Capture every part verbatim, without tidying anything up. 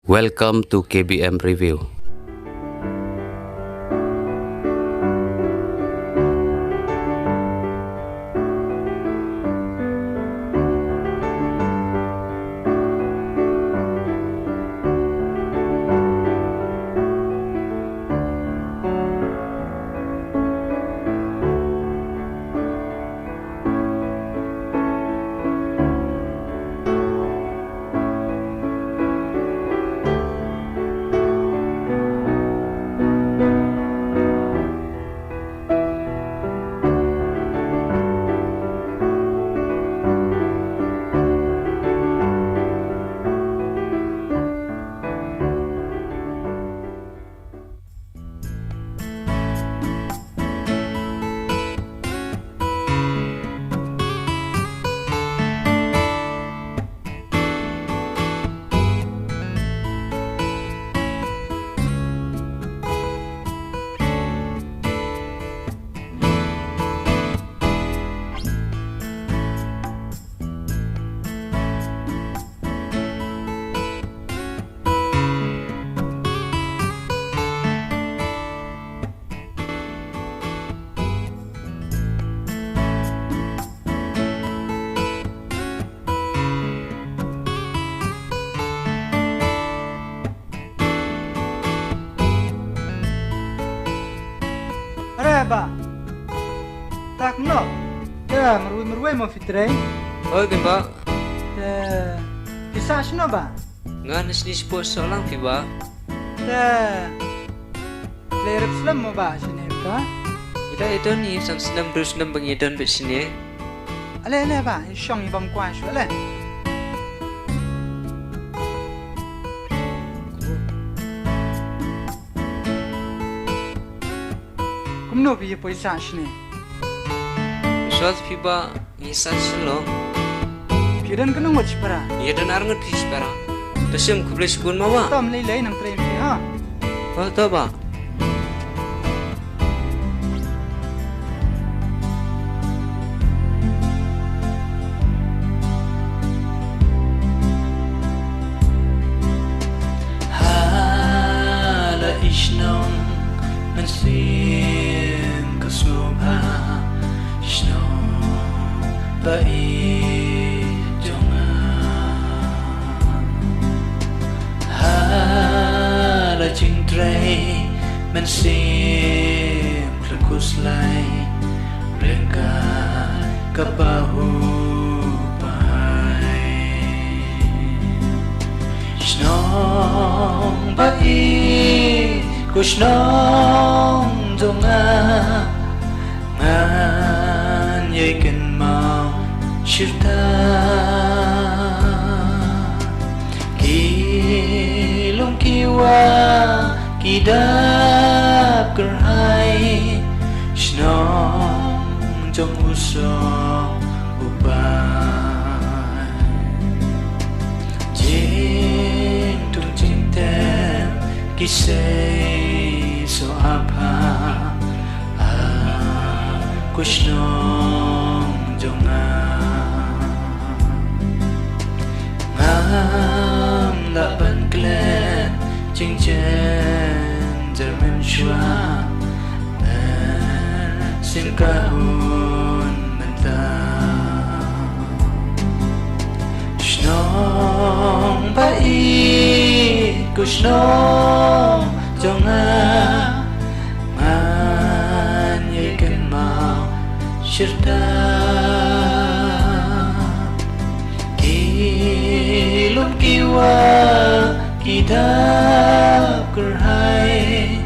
Welcome to K B M Review. Are ba. Tak no. Ya, marwei marwei mo phi trei. Oi, Bimba. Te, phi sah shano ba? Nga na sini sipor solang phi ba. Te, le rep slem mo ba sini ba? Ida idon ni sam snem du snem bang idon bet sini. Ale, ale ba, i shong i bam kwai shu ale. Kumno phi ïa poi sah shane? Shuwa phi ba ngi sah shalor. Phi don kano ngut shipara? Ïa don ar ngut phi shipara. To shim khublei shibun ma ba. Tom lei lei nang trei phi ha. Ba to ba. Hala i shnong mynsiem ka sngewbha, shnong ba ïeit jong nga. Hala jingtrei mynsiem khlem khuslai, ryngkat ka pahuh pahai. Shnong ba ïeit ko shnong jong nga, ngan ïai kynmaw shirta. Ki lum ki wah ki dap kyrhai, shnong jong u soh u pai. Jingtung jingtem ki sei soh apha, ah, ko shnong jong nga. Ngam lah ban klet jingjynjar mynshuwa, mynsiem ka hun mynta. Shnong ba ïeit ko shnong jong nga, ngan ïai kynmaw shirta. Ki lum ki wah ki dap kyrhai,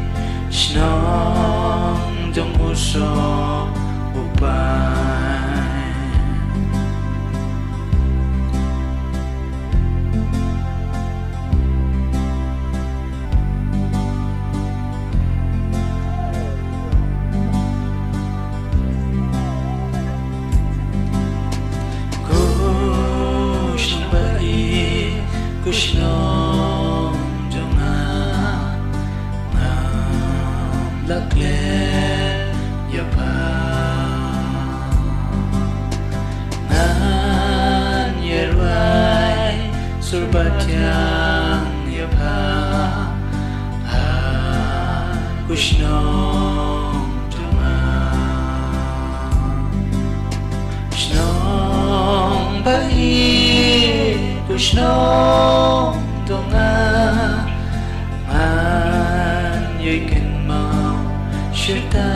shnong jong u soh u pai. Ko shnong ba ïeit, ko shnong jong nga, ngam lah klet ïa pha. Ngan ïai rwai sur ba thiang ïa pha, Shnong jong nga, shnong ba ïeit, u shnong jong nga, ngan ïai kynmaw shata.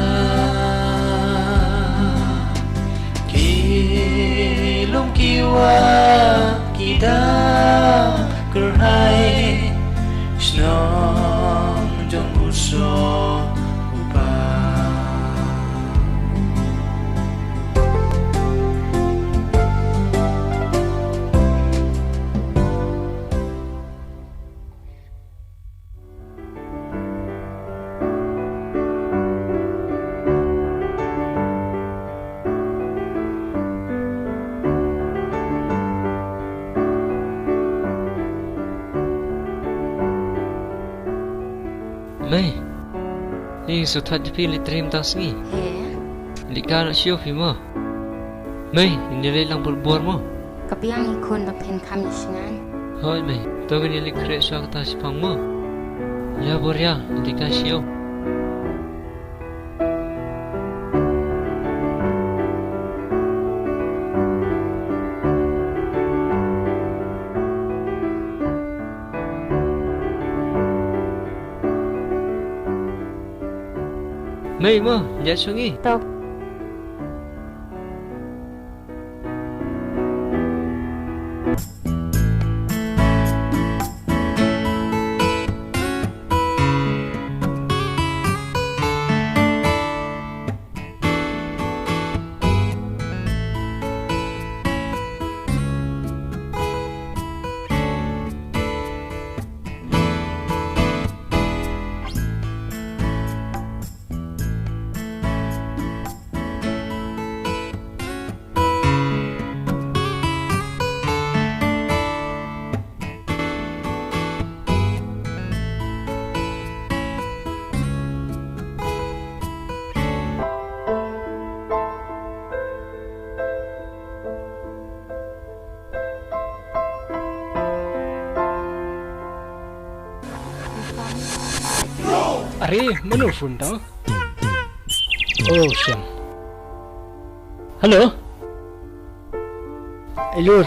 Ki lum ki wah ki da kyrhai, shnong jong u soh u pa. Mei, ni shu thait phi leit trei mynta ka sngi. He. Leit ka na shu phi mo. Mei, ni leit lang bor bor mo. Ka biang hi khun ba phin kham ïa shngain. Hooid mei, to ngin ïa leit khreh shuwa kata shiphang mo. Ïa bor ïa, leit ka shu. Mei mo, ïa shong i. Tok. Are, mano phone tang? Oh, sian. Hello? Ei Lur,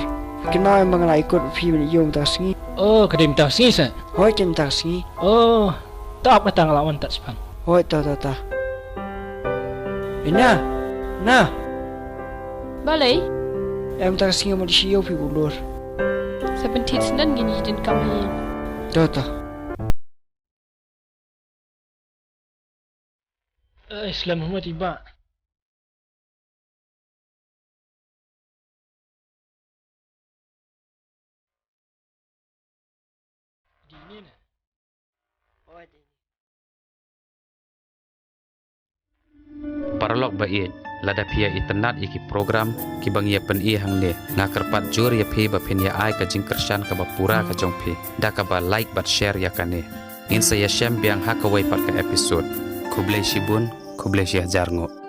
kynmaw em ba nga la ai code phi ban ïoh mynta ka sngi. Oh, ka dei mynta ka sngi sa? Hooid, ka dei mynta ka sngi. Oh, to ap kata nga la wan ta shiphang. Hooid, to, to, to. Ei Na, Na. Balei? Em mynta ka sngi mo dei shi ïoh phi u Lur. Sa pynthit snen ngin ïa donkam ïa. To, to. Eh, slem hmat i ba. Paralok ba ïeit, lada phi ïa itynnad ïa ki program kiba ngi ïa pyni hangne, nga kyrpad jur ïa phi ba phin ïa ai ka jingkyrshan kaba pura ka jong phi da kaba like bad share ïa kane. Ngin sa ïashem biang ha kawei pat ka episode. Khublei shibun, khublei shihajar nguh.